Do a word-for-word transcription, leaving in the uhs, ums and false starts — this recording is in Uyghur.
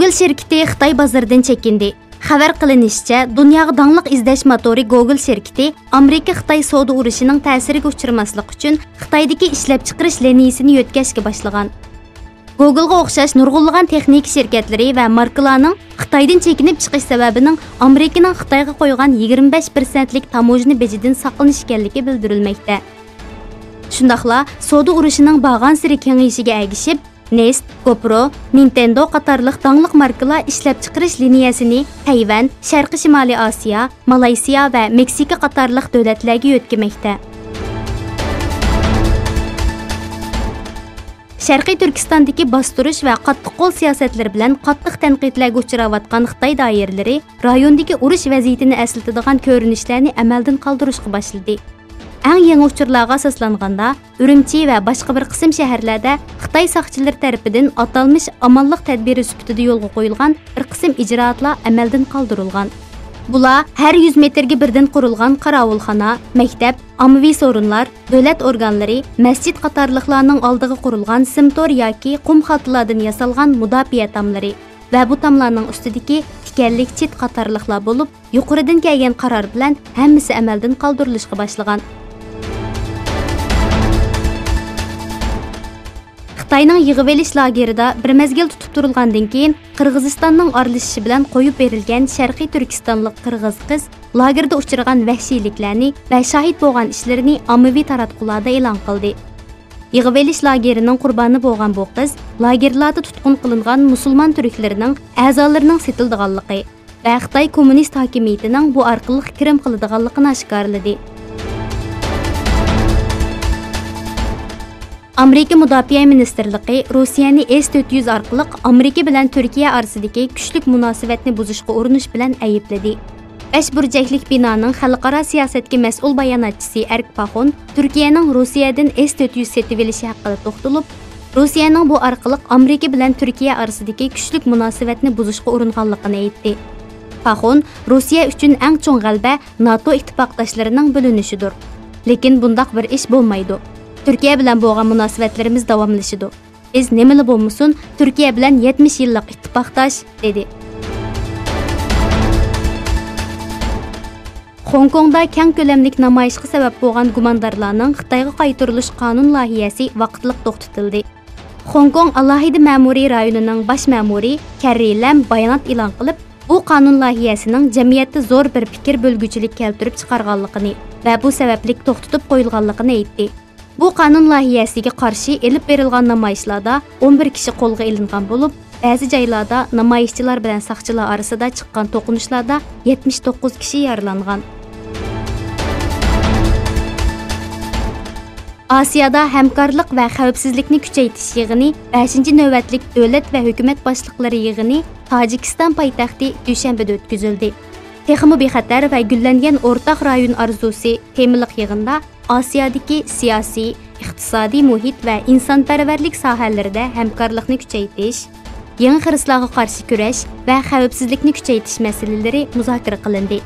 گوگل شىركىتى خىتاي بازىرىدىن چېكىندى. خەۋەر قىلىنىشىچە، دۇنياغا داڭلىق ئىزدەش موتورى گوگل شىركىتى ئامېرىكا-خىتاي سودا ئۇرۇشىنىڭ تەسىرىگە ئۇچرىماسلىق ئۈچۈن، خىتايدىكى ئىشلەپچىقىرىش لىنىيىسىنى يۆتكەشكە باشلىغان. گوگلغا ئوخشاش نۇرغۇنلىغان تېخنىكا شىركەتلىرى ۋە ماركىلارنىڭ خىتايدىن چېكىنىپ چىقىش سەۋەبىنىڭ ئامېرىكىنىڭ خىتايغا قويغان يىگىرمە بەش پىرسەنتلىك تاموژنا بېجىدىن ساقلىنىش ئىكەنلىكى بىلدۈرۈلمەكتە. شۇنداقلا سودا ئۇرۇشىنىڭ بارغانسېرى كېڭىيىشىگە ئەگىشىپ، نېست، گوپرو، نىنتېندو قاتارلىق داڭلىق ماركىلار ئىشلەپچىقىرىش لىنىيەسىنى تەيۋەن، شەرقىي شىمالىي ئاسىيا، مالايسىيا ۋە مېكسىكا قاتارلىق دۆلەتلەرگە يۆتكىمەكتە. شەرقىي تۈركىستاندىكى باستۇرۇش ۋە قاتتىق قول سىياسەتلىرى بىلەن قاتتىق تەنقىدلەرگە ئۇچراۋاتقان خىتاي دائىرىلىرى رايوندىكى ئۇرۇش ۋەزىيىتىنى ئەسلىتىدىغان كۆرۈنۈشلەرنى ئەمەلدىن قالدۇرۇشقا باشلىدى. ئەڭ يېڭى ئۇچۇرلارغا ئاساسلانغاندا، ئۈرۈمچى ۋە باشقا بىر قىسىم شەھەرلەردە خىتاي ساقچىلىرى تەرىپىدىن ئاتالمىش ئامانلىق تەدبىرى سۈپىتىدە يولغا قويۇلغان بىر قىسىم ئىجرائاتلار ئەمەلدىن قالدۇرۇلغان. بۇلار ھەر يۈز مېتىرگە بىردىن قۇرۇلغان قاراۋۇلخانا، مەكتەپ، ئاممىۋى سورۇنلار، دۆلەت ئورگانلىرى، مەسچىت قاتارلىقلارنىڭ ئالدىغا قۇرۇلغان سىم تور ياكى قۇم خالتىلاردىن ياسالغان مۇداپىئە تاملىرى ۋە بۇ تاملارنىڭ ئۈستىدىكى تىكەنلىك چىت قاتارلىقلار بولۇپ، يۇقىرىدىن كەلگەن قارار بىلەن ھەممىسى ئەمەلدىن قالدۇرۇلۇشقا باشلىغان. خىتاينىڭ يىغىۋېلىش لاگېرىدا بىر مەزگىل تۇتۇپ تۇرۇلغاندىن كېيىن، قىرغىزىستاننىڭ ئارىلىشىشى بىلەن قويۇپ بېرىلگەن شەرقىي تۈركىستانلىق قىرغىز قىز لاگېردا ئۇچرىغان ۋەھشىيلىكلەرنى ۋە شاھىت بولغان ئىشلىرىنى ئاممىۋى تاراتقۇلاردا ئېلان قىلدى. يىغىۋېلىش لاگېرىنىڭ قۇربانى بولغان بۇ قىز لاگېرلاردا تۇتقۇن قىلىنغان مۇسۇلمان تۈركلىرىنىڭ ئەزالىرىنىڭ سېتىلىدىغانلىقى ۋە خىتاي كوممۇنىست ھاكىمىيىتىنىڭ بۇ ئارقىلىق كىرىم قىلىدىغانلىقىنى ئاشكارىلىدى. ئامېرىكا مۇداپىئە مىنىستىرلىقى روسىيەنى ئېس تۆت يۈز ئارقىلىق ئامېرىكا بىلەن تۈركىيە ئارىسىدىكى كۈچلۈك مۇناسىۋەتنى بۇزۇشقا ئۇرۇنۇش بىلەن ئەيىبلىدى. بەش بۇرجەكلىك بىنانىڭ خەلقئارا سىياسەتكە مەسئۇل باياناتچىسى ئەرك پاخون تۈركىيەنىڭ روسىيەدىن ئېس تۆت يۈز سېتىۋېلىشى ھەققىدە توختىلىپ، روسىيەنىڭ بۇ ئارقىلىق ئامېرىكا بىلەن تۈركىيە ئارىسىدىكى كۈچلۈك مۇناسىۋەتنى بۇزۇشقا ئۇرۇنغانلىقىنى ئېيتتى. پاخون، روسىيە ئۈچۈن ئەڭ چوڭ غەلىبە ناتو ئىتتىپاقداشلىرىنىڭ بۆلۈنۈشىدۇر. لېكىن بۇنداق بىر ئىش بولمايدۇ. تۈركىيە بىلەن بولغان مۇناسىۋەتلىرىمىز داۋاملىشىدۇ. بىز نېمىلا بولمىسۇن، تۈركىيە بىلەن يەتمىش يىللىق ئىتتىپاقداش، دېدى. خوڭكوڭدا كەڭ كۆلەملىك نامايىشقا سەۋەب بولغان گۇماندارلارنىڭ خىتايغا قايتۇرۇلۇش قانۇن لايىھەسى ۋاقىتلىق توختىتىلدى. خوڭكوڭ ئالاھىدە مەمۇرىي رايونىنىڭ باش مەمۇرى كەررى لەم بايانات ئېلان قىلىپ، بۇ قانۇن لايىھەسىنىڭ جەمئىيەتتە زور بىر پىكىر بۆلگۈچىلىك كەلتۈرۈپ چىقارغانلىقىنى ۋە بۇ سەۋەبلىك توختىتىپ قويۇلغانلىقىنى ئېيتتى. بۇ قانۇن لايىھەسىگە قارشى ئېلىپ بېرىلغان نامايىشلاردا ئون بىر كىشى قولغا ئېلىنغان بولۇپ، بەزى جايلاردا نامايىشچىلار بىلەن ساقچىلار ئارىسىدا چىققان توقۇنۇشلاردا يەتمىش توققۇز كىشى يارىلانغان. ئاسىيادا ھەمكارلىق ۋە خەۋپسىزلىكنى كۈچەيتىش يىغىنى، بەشىنچى نۆۋەتلىك دۆلەت ۋە ھۆكۈمەت باشلىقلىرى يىغىنى تاجىكىستان پايتەختى دۈشەنبىدە ئۆتكۈزۈلدى. تېخىمۇ بىخەتەر ۋە گۈللەنگەن ئورتاق رايون ئارزۇسى تېمىلىق يىغىندا ئاسىيادىكى سىياسىي، ئىقتىسادىي مۇھىت ۋە ئىنسانپەرۋەرلىك ساھەلىرىدە ھەمكارلىقنى كۈچەيتىش، يېڭى خىرىسلارغا قارشى كۈرەش ۋە خەۋپسىزلىكنى كۈچەيتىش مەسىلىلىرى مۇزاكىرە قىلىندى.